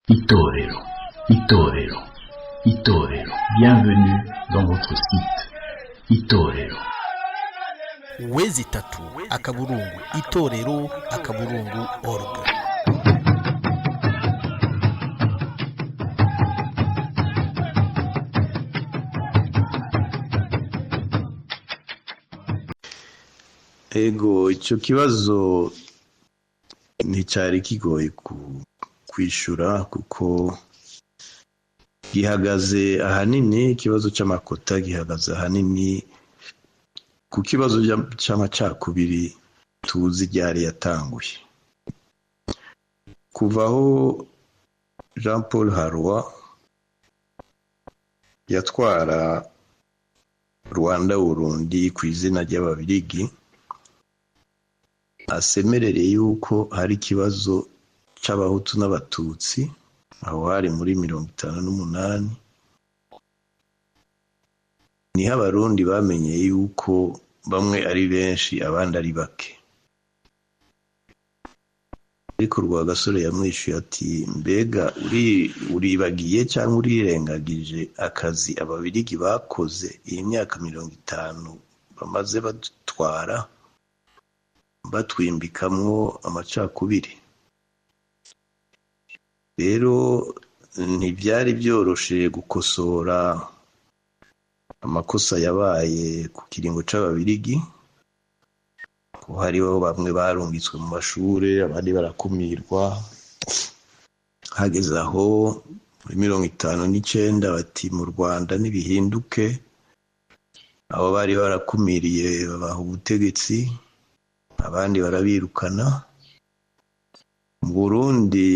Itorero, Itorero, Itorero. Bienvenue dans votre site Itorero. www.itorero.org. Ego, icyo kibazo nticyari kigoye kwishyura kuko gihagaze ahanini, ikibazo cy'amakota gihagaze ahanini ku kibazo cy'amacakubiri tuzi ryari yatanguye. Kuva aho Jean Paul Harroy yatwara Rwanda Burundi ku izina ry'Ababirigi, asemerereye yuko hari ikibazo c'Abahutu n'Abatutsi, aho hari muri 58, niho Abarundi bamenye yuko bamwe ari benshi abandi ari bake. Ariko Rwagasore yamwishuye ati: "Mbega uribagiye cyangwa urirengagije akazi Ababirigi bakoze iyi myaka 50 bamaze badutwara, batwimbikamwo amacakubiri?" Rero ntibyari byoroshe gukosora amakosa yabaye ku kiringo c'Ababirigi, ko hariho bamwe barungitswe mu mashure, abandi barakumirwa. Hageze aho muri 59 bati: "Mu Rwanda nibihinduke", abo bari barakumiriye babaha ubutegetsi, abandi barabirukana. Mu Burundi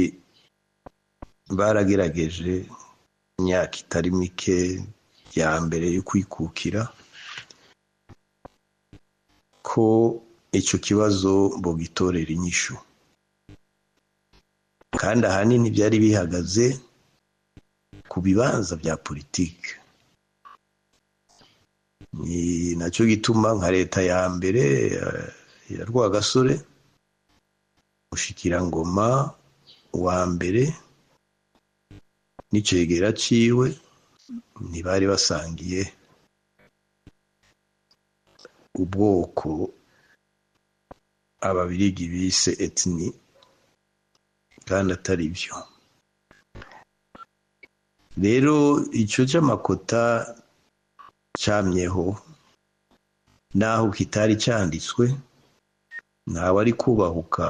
baragerageje imyaka itari mike ya mbere yo kwikukira ko ico kibazo bogitorera inyishu, kandi ahanini byari bihagaze ku bibanza bya politike. Ni nacyo gituma nka leta ya mbere ya Rwagasore, mushikirangoma wa mbere n'icegera ciwe ntibari basangiye ubwoko Ababirigi bise ethnie, kandi atari byo. Rero ico c'amakota camyeho, naho kitari canditswe, ntawe ari kubahuka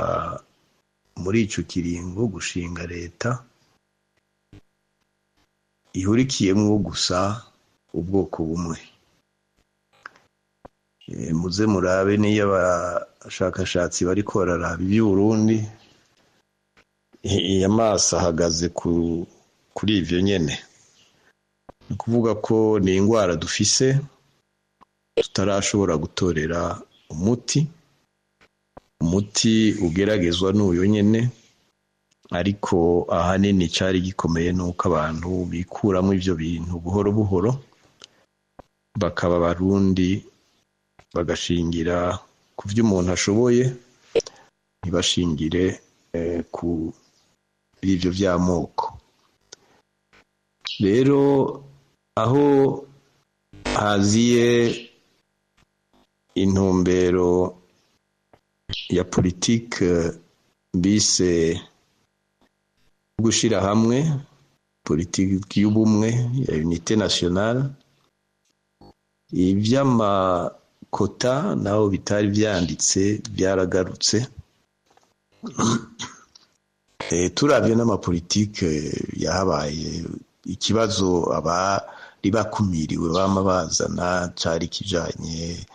muri ico kiringo gushinga leta ihurikiyemwo gusa ubwoko bumwe. Muze murabe niyo abashakashatsi bariko bararaba ivy'Uburundi, amaso ahagaze kuri ivyo nyene. Ni ukuvuga ko ni ingwara dufise tutarashobora gutorera umuti. Umuti ugeragezwa n'uyo nyene, ariko ahanini cari gikomeye nuko abantu bikuramwo ivyo bintu buhoro buhoro, bakaba Abarundi, bagashingira ku vyo umuntu ashoboye, ntibashingire ku ivyo vy'amoko. Rero aho haziye intumbero ya politike bise gushira hamwe, politiki y'ubumwe ya unité nationale, ivy'amakota naho bitari vyanditse byaragarutse. Turavye n'amapolitike yahabaye, ikibazo abari bakumiriwe bama bazana cari kijanye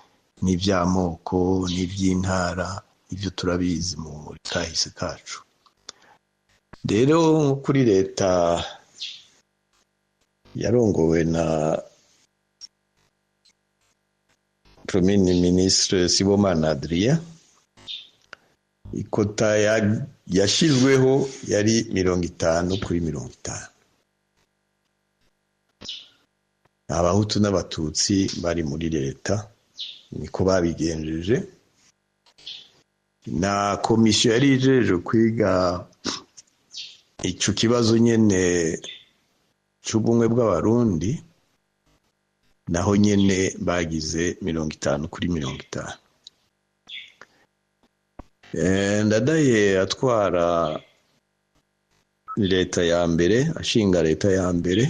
n'ivy'amoko n'ivy'intara. Ivyo turabizi mu kahise kacu. Rero nko kuri leta yarongowe na Premier Ministre Sibomana Adrien, ikota yashizweho yari 50 kuri 50, Abahutu n'Abatutsi bari muri leta, niko babigenjeje. Na komisiyo yari ijeje kwiga Ico kibazo nyene c'ubumwe bw'Abarundi naho nyene bagize 50 kuri 50. Ndadaye atwara leta ya mbere, ashinga leta ya mbere,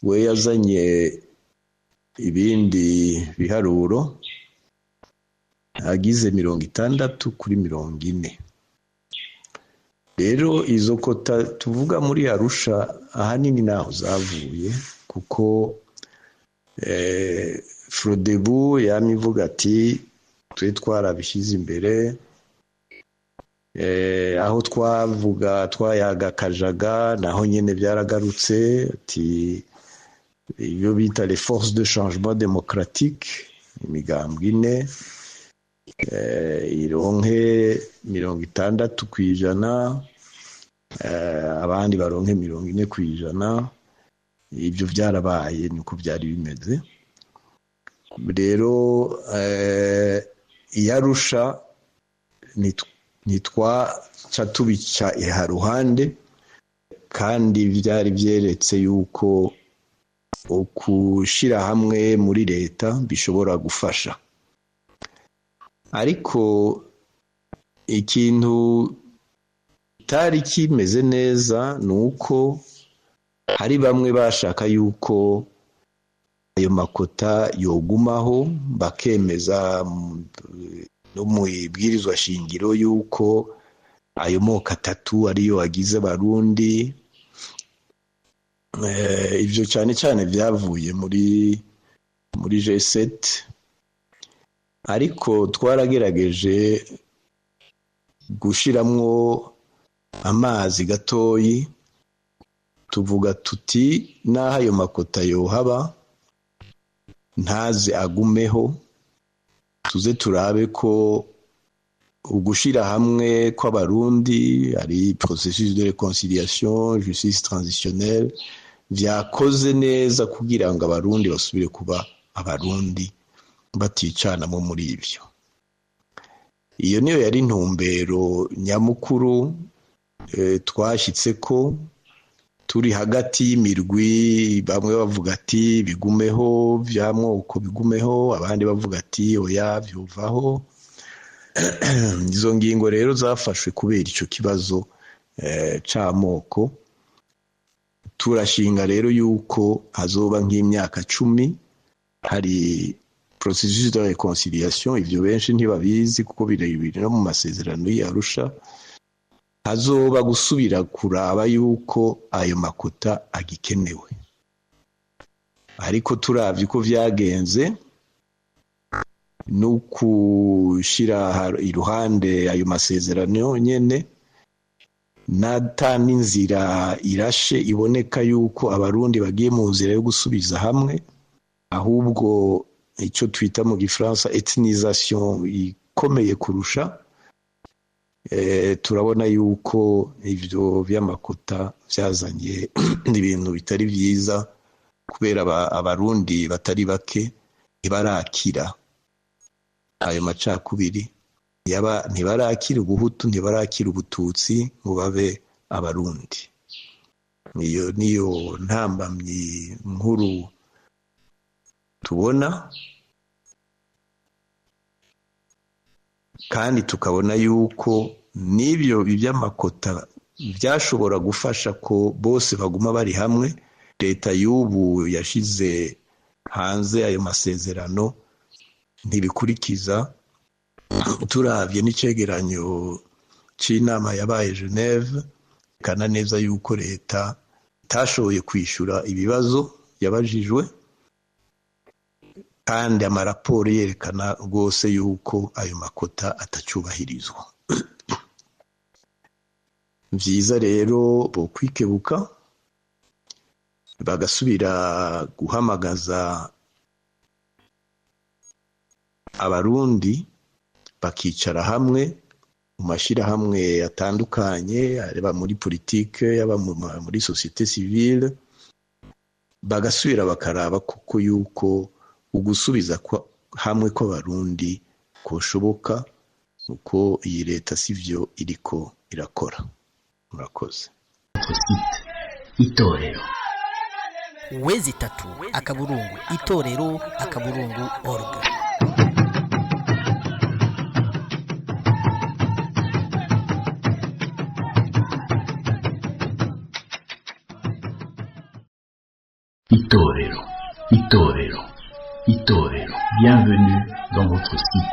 we yazanye ibindi biharuro, agize 60 kuri 40. Rero izo quotas tuvuga muri Arusha ahanini naho zavuye, kuko Frodebu yamye ivuga ati: "Twe twarabishyize imbere." Aho twavuga twayaga kajaga, naho nyene byaragarutse, ati ibyo bita les forces de changement démocratique, imigambwe ine ironke 60%, abandi baronke 40%. Ibyo byarabaye, niko byari bimeze. Rero iyarusha ntitwaca tubica iharuhande, kandi byari byeretse yuko ukushyira hamwe muri leta bishobora gufasha. Ariko ikintu kitari kimeze neza ni uko hari bamwe bashaka yuko ayo ma quotas yogumaho, bakemeza no mu ibwirizwa shingiro yuko ayo moko atatu ariyo agize Abarundi. Ibyo cyane cyane byavuye muri G7, ariko twaragerageje gushiramwo amazi gatoyi, tuvuga tuti n'aho ayo ma quotas yohaba, ntaze agumeho, tuze turabe ko ugushira hamwe kw'Abarundi ari processus de réconciliation, justice transitionnelle, vyakoze neza kugira ngo Abarundi basubire kuba Abarundi baticanamo muri ibyo. Iyo niyo yari intumbero nyamukuru twashyitse ko turi hagati y'imirwi, bamwe bavuga ati bigumeho, by'amoko bigumeho, abandi bavuga ati oya, byuvaho. Izo ngingo rero zafashwe kubera icyo kibazo c'amoko. Turashinga rero yuko hazoba nk'imyaka 10 hari processus de réconciliation. Ivyo benshi ntibabizi kuko biri no mu masezerano y'Arusha. Hazoba gusubira kuraba yuko ayo ma quotas agikenewe. Ariko turavye uko vyagenze no kushira iruhande ayo masezerano nyene, nata n'inzira irashe iboneka yuko Abarundi bagiye mu nzira yo gusubiza hamwe, ahubwo icyo twita mu Gifaransa ethnisation ikomeye kurusha. Turabona yuko ivyo vy'ama quotas vyazanye ibintu bitari vyiza, kubera Abarundi batari bake ntibarakira ayo macakubiri, ntibarakira ubuhutu, ntibarakira ubututsi ngo babe Abarundi. Iyo niyo ntambamyi nkuru tubona, kandi tukabona yuko n'ibyo iby'ama quotas byashobora gufasha ko bose baguma bari hamwe. Leta y'ubu yashize hanze ayo masezerano ntibikurikiza. Turabye n'icegeranyo c'inama yabaye Geneve, kana neza yuko leta itashoboye kwishyura ibibazo yabajijwe, kandi amaraporo yerekana rwose yuko ayo ma quotas atacubahirizwa. Vyiza rero bokwikebuka, bagasubira guhamagaza Abarundi, bakicara hamwe mu mashyirahamwe atandukanye, yaba muri politike, yaba muri société civile, bagasubira bakaraba kuko yuko ugusubiza hamwe kw'Abarundi koshoboka, uko iyi leta sivyo iriko irakora. Murakoze. Votre site Itorero. www.itorero.org. Itorero, Itorero, Itorero. Bienvenue dans votre site.